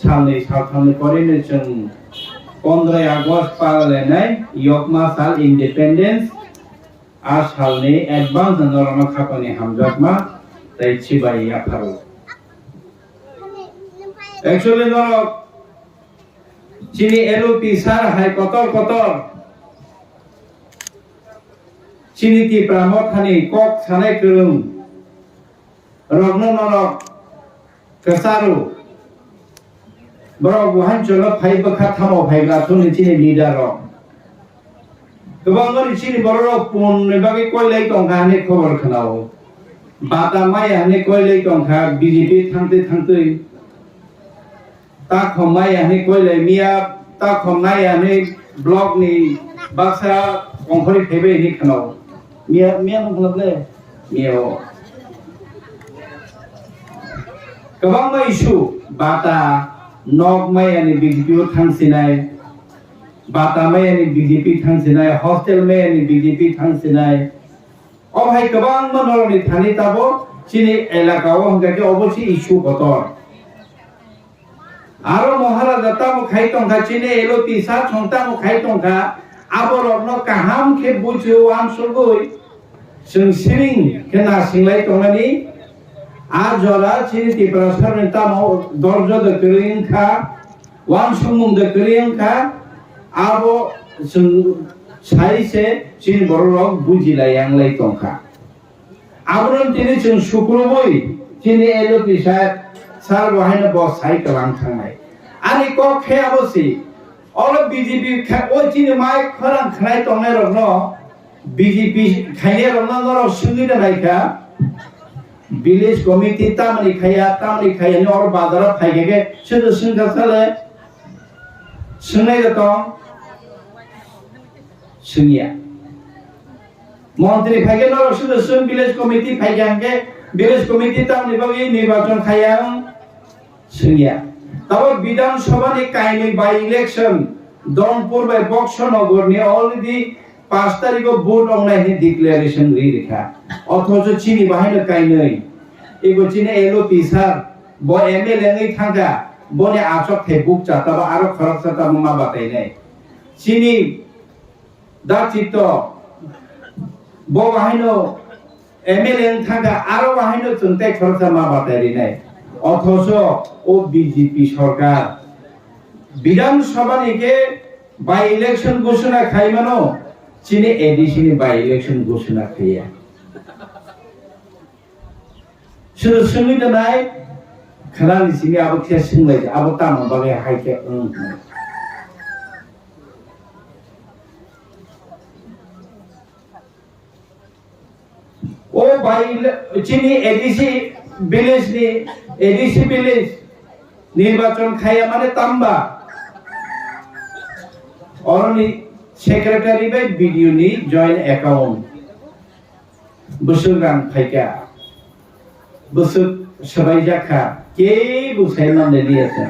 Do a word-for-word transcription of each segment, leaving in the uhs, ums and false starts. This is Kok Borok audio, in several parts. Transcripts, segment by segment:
Salni salthamni porino chwng pondroi August palainai yokma sal independence, a salni advance norokno khapani hamjakma tei chibai yapharo. Actually norok chini L O P sir hai kotor kotor chini Tipra mothani kok sanai kwrwng rokno norok kwcharo. Borok buhancholo phai bwkha thamo phai glathuni chini leader rok. Kwbangmani chini borok rok pun ni bagwi koilai tongkha hwnwi khobor khwnao. Bata maya hwnwi koilai tongkha B J P thangtwi thangtwi. Ta khom maya hwnwi koilai miya, ta khom naya hwnwi block ni baksa kongkhorwi phaibai hwnwi khwnao. Miya, miya nung khwlak le? Miya o. Kwbangma issue, bata, nok mayani B J P o thangsinai, bata mayani B J P thangsinai, hostel mayani B J P thangsinai. O hai kwbangma norokni thani tabok chini elaka o hwnkha khe obo se issue kotor. Aro Maharaja tamo khai tongkha, chini L O P sir song tamo khai tongkha, aborokno kaham khe buchio uansugwi chwng siring khe nasinglai tongnani. A jora chini Tiprasarni tamo dorjo de kwrwi wngkha, uansukmung de kwrwi wngkha, abo chwng sai se chini bororok bujilai yanglai tongkha. Abono tini chwng sukrubui chini L O P sir, sir bo haino bo sai kwlang thangnai. Ani kok khe abo si, oro B J P kha, o chini mai khorang khnai tongnai rokno B J P khainai rokno norok swngwi da nai kha. Village committee tamni khaiya, tamni khaiya ni oro bazar o phai khe khe swngwi swngkha sale swngnai da tong swngya. Montri phaikhe norok sudhu swng, village committee phaikhe hwnkhe village committee tamni bagwi nirbachon khaiya wng swngya. Tabuk Bidhan Sabha ni kainwi by election Donpur bai Boxo Nogor ni already pash tarikh o vote wngnai hwnwi declaration ri rikha. Othocho chini bahaino kainwi. Ego chini L O P sir, bo M L A wngwi thangkha, boni achok thai bukcha tabo aro khoroksa tamo ma batainai. Chini Da Chitto, bo bahaino M L A wng thangkha, aro bahaino chwng tei khoroksa ma batai rinai. Othocho o B J P sorkar Bidhan Sabha ni khe by election ghoshona khai mano, chini A D C ni by election ghoshona khaiya. Sunu sungwi tongnai, khwnani simi abo khe sunglaidi, abo tamo bagwi hai khe wng hwnwi. O bai le-, chini A D C village ni, A D C village nirbachon khaiya mane tamba? Oroni secretary bai B D O ni joint account. Bwswk rang phaikha, bwswk swbaijak kha, kebo sai manlai liya kha.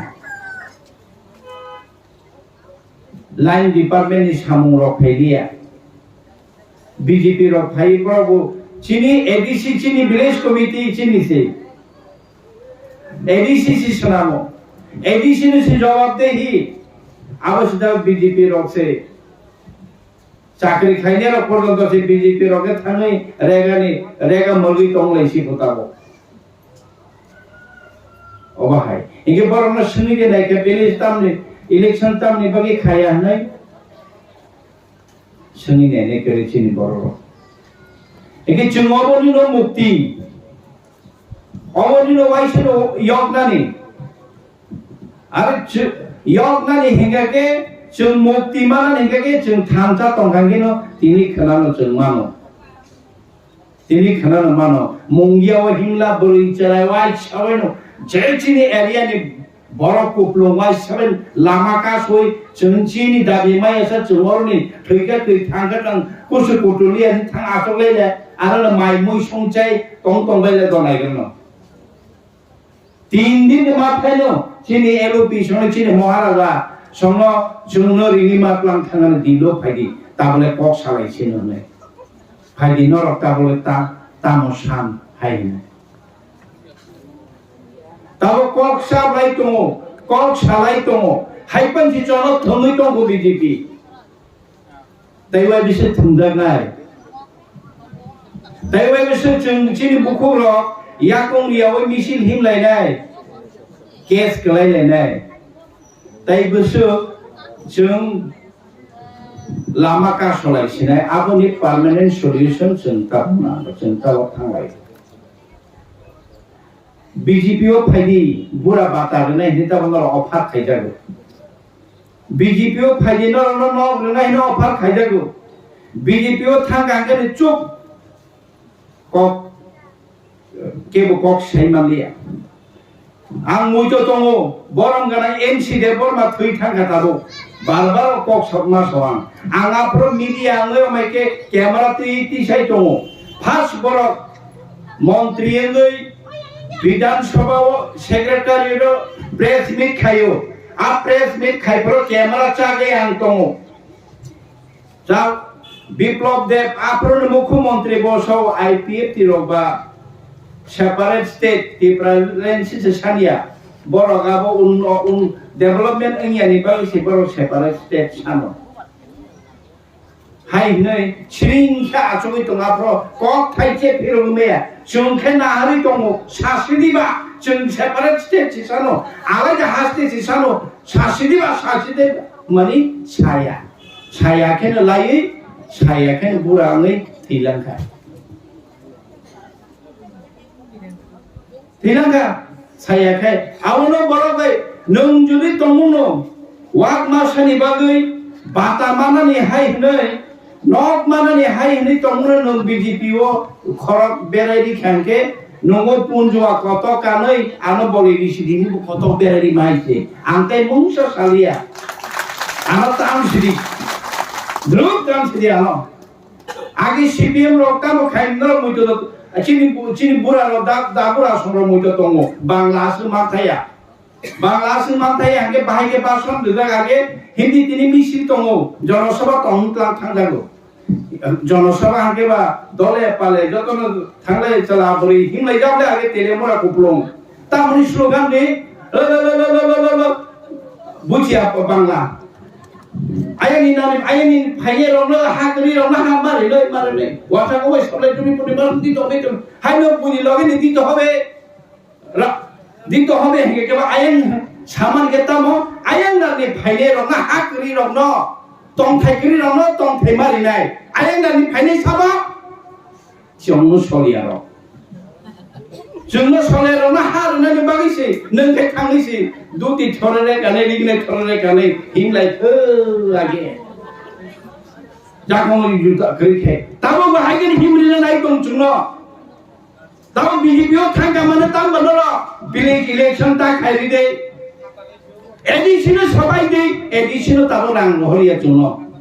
Line department ni samung rok phai liya. B J P rok phai borok bo chini A D C, chini village committee chini se. A D C si swnamo. A D C ni si jawab de hi. Abo sida B J P rok se. Chakri khlainai rok porjonto se B J P rok khe thangwi rega ni, rega mwlwi tong lai si kho tabuk. Obo hai. Hinkhe borokno swngwi de nai khe village tamni, election tamni bagwi khaiya hwnwi swngwi nai nai kwrwi chini borok rok. Hinkhe chwng obo nino mukti. Obo nino waisano yoknani. Aro chw-, yoknani hinkha khe chwng mukti manani hinkha khe chwng thansa tongkha kheno tini khwnano chwng mano. Tini khwnano mano. Mungia o himla bwrwi chwrai waisa waino je chini area ni borok kuplung waisa bai lama kasui chwng chini dabi maya sa chwng oroni thwikha thwi thangkha thang kusu kutulia ni thang aswk lai le aro mai mui songchai tong tong bai le donai gano. Tin din ni ma phaino chini L O P songno chini Maharaja songno chwngno rini ma tlang thangani dilo phaidi tabole kok salai sino hwnwi. Phaidi norok tabole ta tamo san hai hwnwi. Tabok kok sa bai tongo. kok salai tongo, hai panchi chono thwngwi tongo B J P. Tei bai bisi thwngjaknai. Tei bai bisi chwng chini bukhukrok yakung yaui misil himlainai, case kwlailainai. Tei bwswk chwng lama kasolai sinai, aboni permanent solution chwng tabuk nango, chwng tabuk thanglai. B J P o phaidi, bura bata rwnai hinwi tabuk norok offer khaijago. B J P o phaidi norokno nok rwnai hinwi offer khaijago. B J P o thangkha hwnkhe chuk kok, kebo kok sai manliya. Ang muito tongo, borom gana M C Debbarma thwi thangkha tabuk. Bar bar o kok sokma so ang. Ang aphuru media wngwi omai khe camera twi twi sai tongo. First borok montri wngwi Bidhan Sabha o secretary o press meet khaio. A press meet khai phuru camera chagwi ang tongo. Chak Biplab Deb aphuru ni mukhyamantri bosao I P F T rok ba separate state Tipraland se saniya. Borok abo un, un development wngya ni bagwi se borok separate state sano. Hai hwnwi siring khe achugwi tongo aphuru kok thai se phirogwi maya. Chwng khe naharwi tongo, sasidi ba chwng separate state se sano. Alaida haste se sano, sasidi ba sasidi mani saya. Saya kheno laiwi, saya kheno bura wngwi thwilang kha. Thwilang kha, saya khe. Abono borok bai nwng jodi tongmungno wak masani bagwi bata manani hai hwnwi, nok manani hai hwnwi tongmungno nwng B J P o khorok berai ri kha hwnkhe, Nungo punjua kotok kanwi ano boli risi dini bo kotok berari mai se. Ang tei mungsa salia. Ano tam sidi. Druk tam sidi ano. Agi C P M rok tamo khai norok muito do. Chini bu-, chini bura rok da, da bura song rok muito tongo. Bangla aswk manthaya. Bangla aswk manthai hwnkhe bahai khe bhasan rijak age Hindi tini misil tongo, Jonosabha tong tlang thangjago. Jonosabha hwnkhe ba dole pale jotono thanglai chala bwrwi himlai jak le age Telemura kuplung. Tamoni slogan ni, lo, lo, lo, bujiya Bangla. Ayang ni nani, ayang ni phainai rokno ha kwrwi rokno ha mari loi mari loi. Wata ko bai soblai tumi puni mari di to, di to. Haino buni loge ni di to hobe. Ra-, dito hobe hingke kebo ayang saman ke tamo, ayang nani phainai rokno, ha kwrwi rokno, tongthai kwrwi rokno, tongthai ma rinai. Ayang nani phainai sabo, chwngno soliya rok. Chwngno soliya rokno ha rwnani bagwi se, nwng khe thangwi se, duti thorere kanai, rignai thorere kanai, himlai thwlage. Jakong juta kwrwi khe. Tamo bo hai khe himrina nai tong chwngno. Tamo B J P o thangka mane tamo norok village election ta khairi de. A D C no sabai de, A D C no tamo rang rohorya chwngno.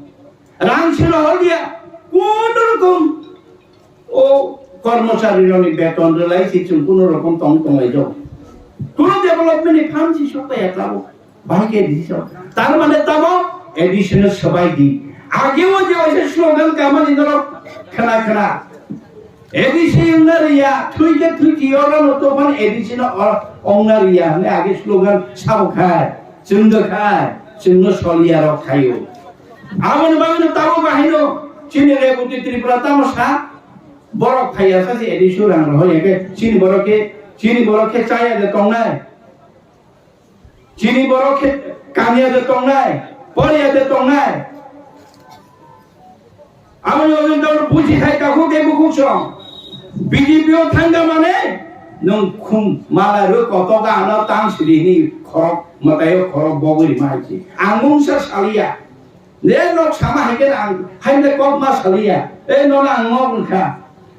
Rang se rohorya, kono rokom o kormochari rokni beton rwlai se chwng kono rokom tong tonglai jago. Kono development ni phan se sokpaiya tamo. Bahai khe A D C o. Tar mane tamo A D C no swbai di. Age o je waisa slogan kamani norok khna khna. A D C wngna riya, thwi khe thwi di, oro no tophan A D C no o-, wngna riya hwnwi age slogan sabo khai, chwng do khai, chwngno soliya rok khaio. Aboni bagwi no tamo bahai no chini Reboti Tripura tamo sa borok phaiya sa se A D C rang rohor ya khe chini borok khe, chini borok khe chaya de tongnai. Chini borok khe kamiya de tongnai, poriya de tongnai. Aboni bagwi tamo buji khai takhuk tei bukhuk song. B J P o thangda mane nwng khum mala rw kotoka ano tang sidi ni khorok mwtaio khorok bogwi rima hai se. Ang mungsa saliya. Ne nok sama hai khe ang hai ne kok ma saliya. E nono ang nok wngkha.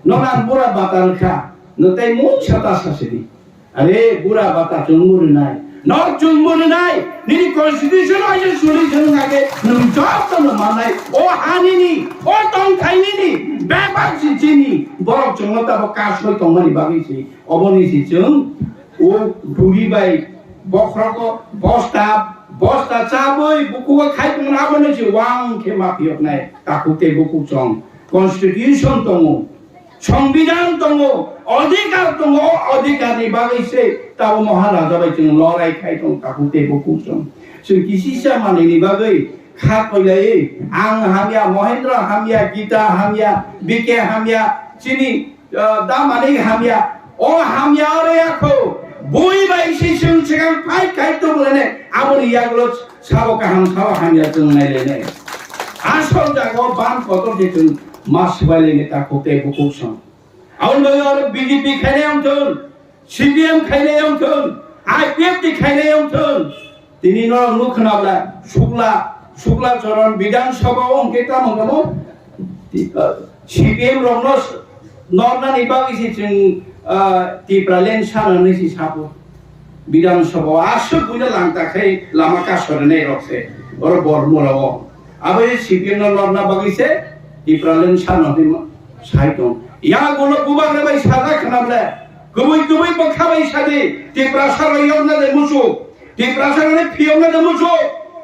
Nono ang bura bata wngkha. Nwng tei mungsa ta sa sidi. Are bura bata chwngbo rinai. Nok chwngbo rinai. Nini constitution o je suri chwng hake nwng joto no manai. O ha nini, o tongthai nini, bebak si chini. Borok chwngno tabo kasoi tongmani bagwi si. Oboni si chwng o duri bai bokhrogo bosta, bosta chabwi bukugo khai tongmani aboni si wang khe ma phiyoknai. Takhuk tei bukhuk chwng constitution tongo. Songbidan tongo, odhikar tongo, o odhikarni bagwi se tabo Maharaja bai chwng lorai khai tong takhuk tei bukhuk song. Chwng kisisa manwini bagwi kha koilaiwi, ang hamya, Mohendra hamya, Gita hamya, B K hamya, chini, ah, da Manik hamya. O hamya oro yakho, bui bai se chwng swkang fight khai tonglainai, aboni yagulo sabo kaham, sabo hamya chwng nailainai. Asol jaga o ban kotor se chwng ma swbailainai takhuk tei bukhuk song. Aboni bagwi oro B J P khainai wng thun, C P M khainai wng thun, I P F T khainai wng thun. Tini norok nuk khna bla, Sukla, Sukla Charan Bidhan Sabha o hwnkhe tamo tamo, C P M rokno nornani bagwi se chwng, ah, Tipraland sana hinwi se sapo. Bidhan Sabha o aswk buino langta khai lama kasorinai rok se, oro Bormura o. Abo C P M no lorna bagwi se Tipraland sano hinwi sai tong. Yagulo bubagra bai sajak khna ble, kubui kubui bwkha bai sadi, Tiprasa rok yokna de muchuk, Tiprasa rok phiyokna de muchuk,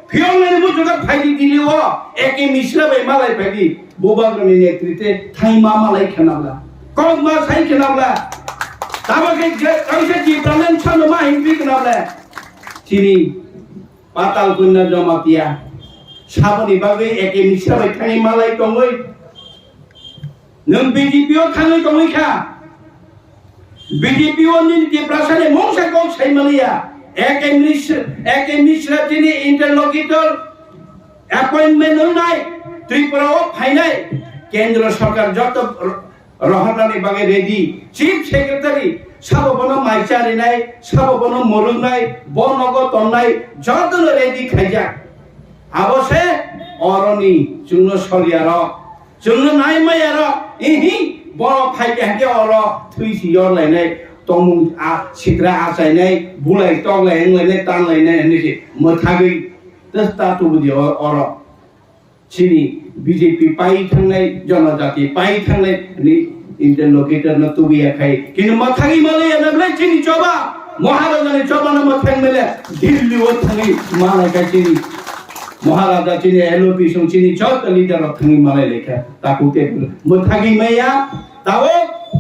phiyokna de muchuk da phaidi Delhi o, A K Mishra bai malai phaidi, bubagra ni netrite thai ma malai khna bla, kok ma sai khna bla, tabo khe je kaisa Tipraland sano ma hinwi khna bla, chini Patal Kanya Jamatia. Saboni bagwi A K Mishra bai thangwi malai tongwi. Nwng B J P o thangwi tongwi kha. B J P o nini Tiprasa ni mungsa kok sai maliya. A K Mishra, A K Mishra tini interlocutor appointment wngnai, Tripura o phainai. Kendra Sarkar joto rohornani bagwi ready. Chief Secretary sabo bono mai charinai, sabo bono mwrwngnai, bo nogo tonnai, jotono ready khaijak. Abo se oroni chwngno solyarok, chwngno naimayarok, ihi, borok phai khe hwnkhe oro thwi si yorlainai, tongmung a, sitra achainai, bulai toklai wnglainai, tanlainai hinwi se mwthagwi ta tubudi o-, oro. Chini B J P pai thangnai, jonojati pai thangnai, ni interlocutor no tubuya khai. Kintu mwthangwi malaya na belai chini choba, Maharaja ni choba no mwthang mele, Delhi o thangwi malai kha chini Maharaja, chini L O P song chini joto leader rok thangwi malai lai kha. Takhuk tei mwthangwi maya, tao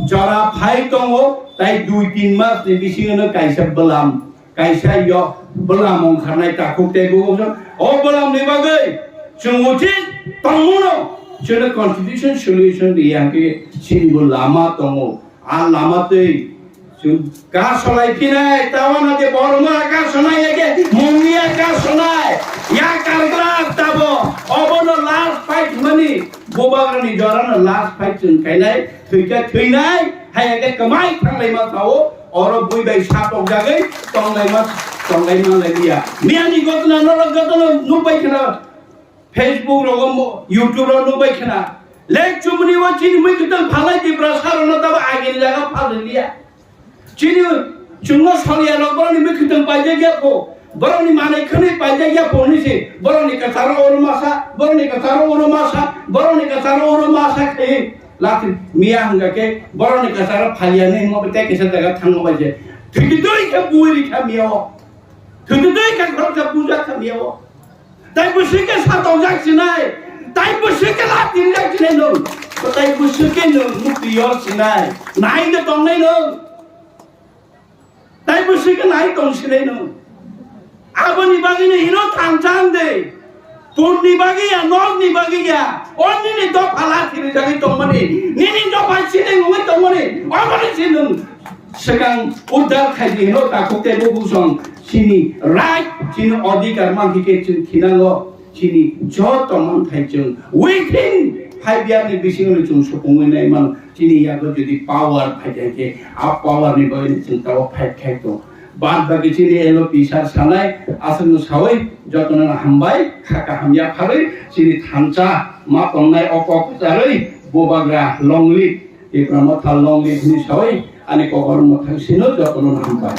jora phai tongo, tai dui tin mas ni bisingo no kaisa bwlam. Kaisa yo bwlam wngkharnai takhuk tei bukhuk song. O bwlamni bagwi chwng uchit tongmano chwngno constitution solution riya hwnkhe chini bo lama tongo. A lama twi chwng ka solai phinai, tawana de boroma ka sonai, eke mungya ka sonai. Ya kargra tabo obono last fight mani, bubagrani jorano last fight chwng khainai, thwikha thwinai, hai eke kwmai thanglaima thawo. Oro bui bai sapok jagwi tonglaima, tonglaima lai liya. Miyani gotna norok jotono nukbai khna, Facebook rogo mo-, YouTube rogo nukbai khna. Lek chumni o chini mui kwtang phalai Tiprasa rokno tabo agini jaga phalwi liya. Chini chwngno solyarok borokni mui kwtang paijak ya pho, borokni manwi khwnwi paijak ya pho hinwi se borokni kwcharo oro masa, borokni kwcharo oro masa, borokni kwcharo oro masa khe. Lati miya hwnga khe borokni kwcharo phalia hinwi hwnba tei kisa jaga thangma bai se. Thwitwi khe bui rikha miya o. Thwitwi khe khoroksa bujak kha miya o. Tai bwswk khe satokjak sinai. Tai bwswk khe lati rijak sinai nwng. Tai bwswk khe nwng mukti yor sinai. Nai de tongnai nwng. Tai bwswk khe nai tong sinai nwng. Aboni bagwino hino thansa wng de. Punni bagwi ya, nokni bagwi ya. O nini dopha lathi rijagwi tongmani. Nini dopha sinai wngwi tongmani. Oboni se nwng swkang uddar khaidi hino takhuk tei bukhuk song chini right, chini odhikar mankhe khe chwng thinango. Chini joto manthai chwng within five year ni bisingo chwng supungwi nai mano. Chini yago jodi power phai khe, a power ni bagwi chwng tabo fight khai tong. Bad baki chini L O P sir sanai, aswkno sawi jotono hambai, kha kaham yapharwi chini thansa ma tongnai o kok kwcharwi bubagra long live, Tipra Motha long live hinwi sawi ani kokoro mwthang sino jotono hambai.